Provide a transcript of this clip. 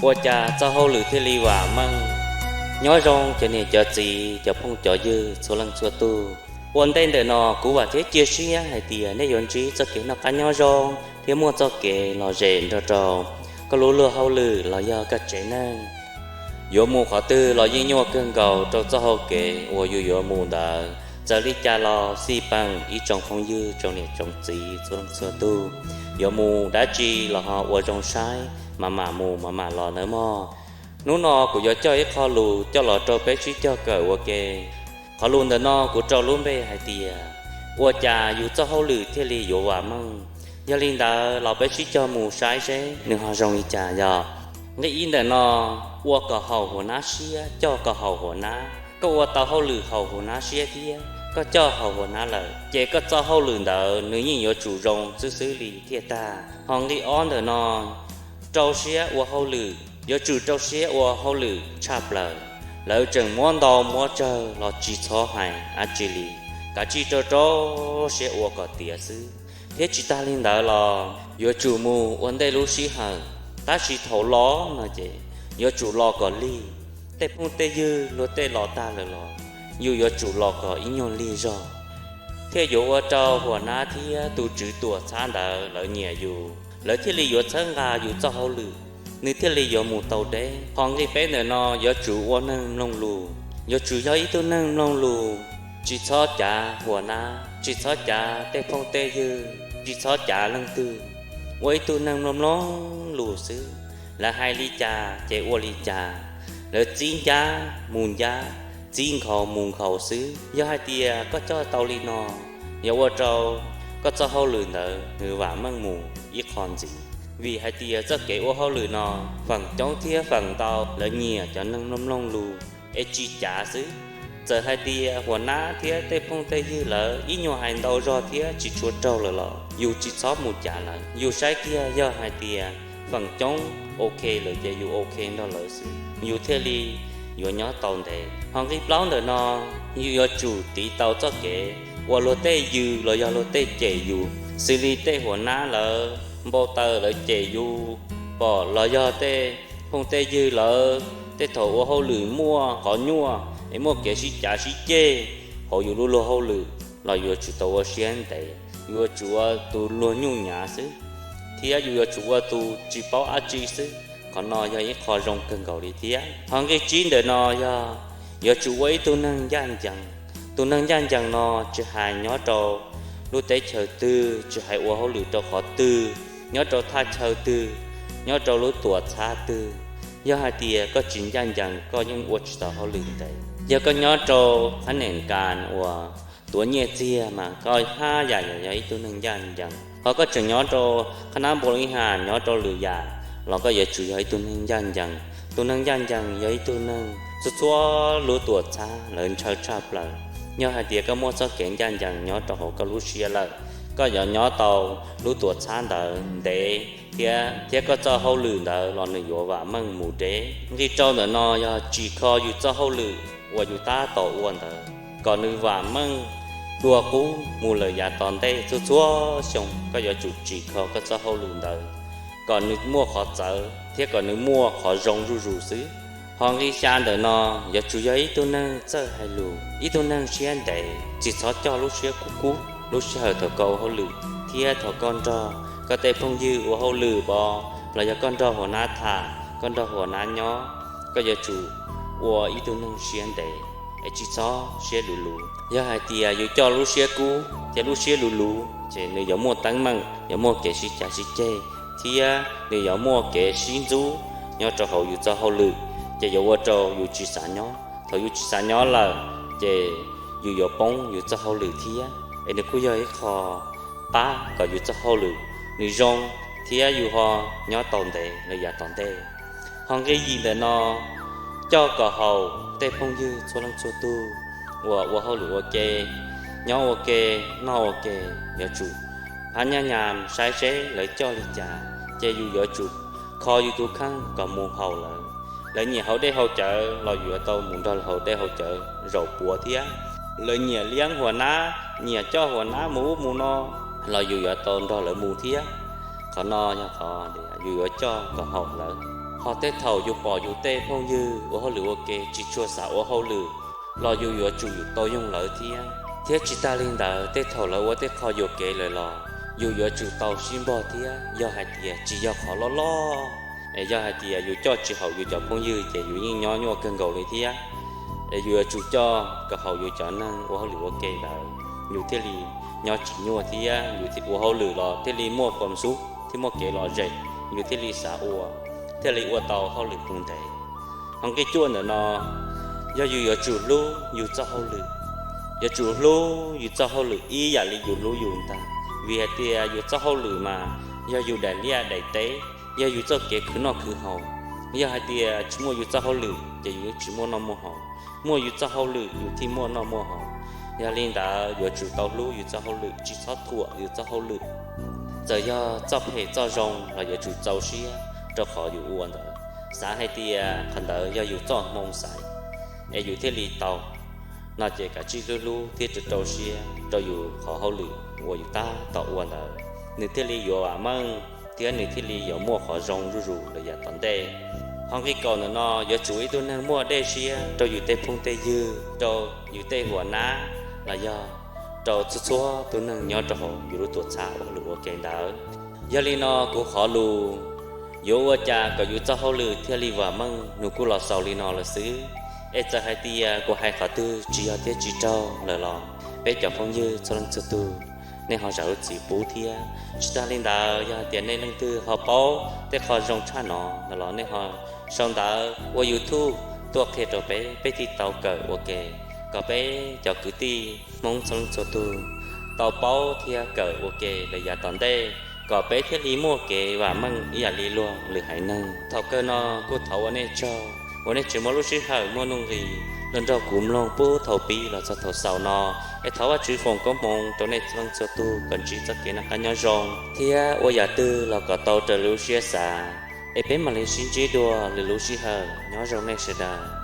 Ua cas txoj hauj lwm thiaj li vam meej? Nyob zoo cov niam cov txiv, cov phooj cov ywg txhua leej txhua tug. Ua ntej ntawm no kuv vam thiab cia siab hais tias nej yuav ntsib txoj kev noj qab nyob zoo thiab muaj txoj kev lom zem nrog rau koj lub luag hauj lwm los yog koj tsev neeg. Yuav mus qhov twg los yeej nyuaj kawg nkaus rau txoj hau kev uas yus yuav mus ntawd. Txawm li cas los xij peem ib tsoom phooj ywg tsoom niam tsoom txiv txhua leej txhua tug, yuav mus dab tsi los ho ua zoo saib, mam mam mus mam mam los nawb mog. Hnub no kuv yuav coj ib qho lus coj los rau peb sib cog kawm ua ke. Qhov lus ntawm no kuv rau lub npe hais tias, ua cas yus txoj hauj lwm thiaj li yuav vam meej? Yog li ntawd los peb sib cog mus saib seb nws ho zoo li cas yog. Nqe ib ntawm no, ua kom haum huas nab siab, coj kom haum huas nab. Koj ua tau hauj lwm haum huas nab siab thiab koj coj haum huas nab lawm, ces koj txoj hauj lwm ntawd nws yeej yuav tsum zoo xwb xwb li thiaj tag. Ho nqe ob ntawm no, rau siab ua hauj lwm, yuav tsum rau siab ua hauj lwm tshaj plaws. Lawv tseem muab ntau muab tsawg los tsis txhob hais dab tsi li, kav tsij rau rau siab ua kom tiav xwb. Thiab tsis tag li ntawd los yuav tsum mus ua ntej lub sij hawm, tab sis thaum los no ces yuav tsum los kom lig. Tej phooj tej ywg luag tej los tag lawm los yus yuav tsum los kom ib nyuag lig zog, thiaj yuav ua rau huas nab thiab tus tswv tuam txhab ntawd lawv nyiam yus, lawv thiaj li yuav txhawb nqa yus txoj hauj lwm, nws thiaj li yuav mus tau deb. Ho nqe peb ntawm no, yuav tsum ua neeg mloog lus, yuav tsum yog ib tug neeg mloog lus, tsis txhob cav huas nab, tsis txhob cav tej phooj tej ywg, tsis txhob cav leej twg, ua ib tug neeg mloog mloog lus xwb. Lawv hais li cas ces ua li cas, lawv txib ncab mus ncab, txib nkhaus mus nkhaus xwb. Yog hais tias koj coj tau li no, yuav ua rau koj txoj hauj lwm ntawd nws vam meej mus ib qho ntxiv. Vim hais tias txoj kev ua hauj lwm no feem coob thiab feem ntau lawv nyiam cov neeg mloog mloog lus es tsis cav xwb. Txawm hais tias huas nab thiab tej phooj tej ywg lawv ib nyuag hais ntau zog thiab tsis tshua raug lawm los yus tsis txhob mus cav lawv. Yus saib kiag yog hais tias feem coob ok lawm ces yus ok nrog lawv xwb, yus thiaj li yuav nyob tau ntev. Ho nqe plaub ntawm no, yus yuav tsum tiv tau txoj kev uas luag tej yws los yog luag tej cem yus, xws li tej huas nab lawv npau taws lawv cem yus, pom los yog tej phooj tej ywg lawv tej thaum ua hauj lwm muaj qhov nyuaj es muaj kev sib cav sib ceg hauv yus lub luag hauj lwm los yuav tsum tau ua siab ntev, yuav tsum ua tus luag nyuj nyav xwb, thiab yus yuav tsum ua tus tsis paub dab tsi xwb. Qhov no yog ib qho zoo kawg nkaus li thiab. Ho nqe tsib ntawm no yog yuav tsum ua ib tug neeg ncaj ncees. Tus neeg ncaj ncees no tsis hais nyob rau lub teb chaws twg, tsis hais ua hauj lwm rau qhov twg, nyob rau thaj chaw twg, nyob rau lub tuam txhab twg, yog hais tias koj tsis ncaj ncees koj yeej ua tsis tau hauj lwm ntev. Yog koj nyob rau qhab nees kas uas tuav nyiaj txiag mas koj haj yam yog ib tug neeg ncaj ncees. Ho koj tseem nyob rau qhab nab npaus li has nyob rau lwm yam los koj yuav tsum yog ib tug neeg ncaj ncees. Tus neeg ncaj ncees yog ib tug neeg txhua txhua lub tuam txhab lawv ntshaw tshaj plaws. Yog hais tias koj muaj txoj kev ncaj ncees nyob rau hauv koj lub siab lawm, koj yuav nyob tau lub tuam txhab ntawd ntev thiab, thiab koj txoj hauj lwm ntawd los nws yuav vam meej mus deb. Nqe rau ntawm no yog tsim kho yus txoj hauj lwm uas yus tab tom ua ntawd kom nws vam meej dua qub mus lawm yav tom ntej. Txhua txhua xyoo koj yuav tsum tsim kho koj txoj hauj lwm ntawd kom nws muaj qhov txawv thiab kom nws muaj qhov zoo zuj zus xwb. Ho nqe xya ntawm no, yuav tsum yog ib tug neeg txawj hais lus, ib tug neeg siab ntev, tsis txhob coj lub siab kub kub lub sij hawm thaum koj ua hauj lwm thiab thaum koj nrog koj tej phooj ywg ua hauj lwm pov los yog koj nrog huas nab tham, koj nrog huas nab nyob. Koj yuav tsum ua ib tug neeg siab ntev es tsis txhob siab luv luv. Yog hais tias yus coj lub siab kub thiab lub siab luv luv ces nws yuav muaj teeb meem, yuav muaj kev sib cav sib ceg thiab nws yuav muaj kev sib ntxub nyob rau hauv yus txoj hauj lwm, ces yuav ua rau yus tsis xav nyob. Thaum yus tsis xav nyob lawm ces yus yuav poob yus txoj hauj lwm thiab, es nws kuj yog ib qho pab kom yus txoj hauj lwm nws zoo thiab yus ho nyob tau ntev lawm yav tom ntej. Ho nqe yim ntawm no, coj kom haum tej phooj ywg txhua leej txhua tug uas ua hauj lwm ua ke, nyob ua ke, noj ua ke, yuav tsum phab nyab nyas saib seb lawv coj li cas ces yus yuav tsum kho yus tus kheej kom mus haum lawv. Lawv nyiam haus dej haus cawv los yus yuav tau mus nrog lawv haus dej haus cawv zaum puav thiab. Lawv nyiam liab huas nab, nyiam coj huas nab mus ub mus no los yus yuav tau nrog lawv mus thiab. Qhov no yog qhov yus yuav coj kom haum lawv. Ho tej thaum yus pom yus tej phooj ywg ua hauj lwm ua ke tsis tshua xav ua hauj lwm los yus yuav tsum yus tau yoog lawv thiab. Thiab tsis tas li ntawd, tej thaum lawv ua tej qho yuam kev lawm los yus yuav tsum tau sib npog thiab. Yog hais tias tsis yog qhov loj loj, es yog hais tias yus coj tsis haum yus cov phooj ywg ces yus yeej nyob nyuaj kawg nkaus li thiab. Es yus yuav tsum coj kom haum yus cov neeg ua hauj lwm ua ke ntawd, yus thiaj li nyob tsis nyuaj thiab yus ua hauj lwm los thiaj li muaj pom xub thiab muaj kev lom zem, yus thiaj li xav ua, thiaj li ua tau hauj lwm mus ntev. Hos nqe cuaj ntawm no, yog yus yuav tsum hlub yus txoj hauj lwm, yuav tsum hlub yus txoj hauj lwm ib yam li yus hlub yus ntag. Vim hais tias yus txoj hauj lwm mas yog yus daim liaj daim teb, yog yus txoj kev khwv noj khwv haus. Yog hais tias tsis muaj yus txoj hauj lwm ces yus tsis muaj noj muaj haus. Muaj yus txoj hauj lwm yus thiaj muaj noj muaj haus. Yog li ntawd yuav tsum tau hlub yus txoj hauj lwm, tsis txhob thuam yus txoj hauj lwm. Txawm yog txoj phem txoj zoo los yuav tsum txaus siab rau qhov yus ua ntawd. Xav hais tias qhov ntawd yog yus txoj hmoo xaiv es yus thiaj li tau, no ces kav tsij hlub hlub thiab rau rau siab rau yus qhov hauj lwm uas yus tab tom ua ntawd, nws thiaj li yuav vam meej thiab nws thiaj li yuav muaj qhov zoo zuj zus lawm yav tom ntej. Hos nqe kaum ntawm no, yuav tsum ua ib tug neeg muaj dej siab rau yus tej phooj tej ywg, rau yus tej huas nab, los yog rau txhua txhua tus neeg nyob rau hauv yus lub tuam txhab ua hauj lwm ua ke ntawd. Yog li no kuv qhov lus yuav ua cas kom yus txoj hauj lwm thiaj li vam meej nws kuj los xaus li no lawm xwb. Es txawm hais tias kuv hais qhov twg tsis yog thiab tsis raug lawm los peb cov phooj ywg txhua leej txhua tug, nej ho zam lub txim pub thiab. Tsis tas li ntawd, yog hais tias nej leej twg ho paub tej qho zoo tshaj no los nej ho sau ntawv ua YouTube tuaj qhia rau peb, peb thiaj tau kawm ua ke, kom peb cov kwv tij Hmoob txhua leej txhua tug tau paub thiab kawm ua ke lawm yav tom ntej, kom peb thiaj li muaj kev vam meej ib yam li luag lwm haiv neeg. Thaum kawg no kuj thov ua nej tsaug uas nej tseem muaj lub sij hawm muaj nuj nqis los nrog kuv mloog puag thaum pib los txog thaum xaus no. Es thov Vajtswv foom koob hmoov rau nej txhua leej txhua tug kom ntsib txoj kev noj qab nyob zoo thiab ua yam twg los kom tau raws lub siab xav. Es peb mam li sib ntsib dua lwm lub sij hawm, nyob zoo nej sawv daws.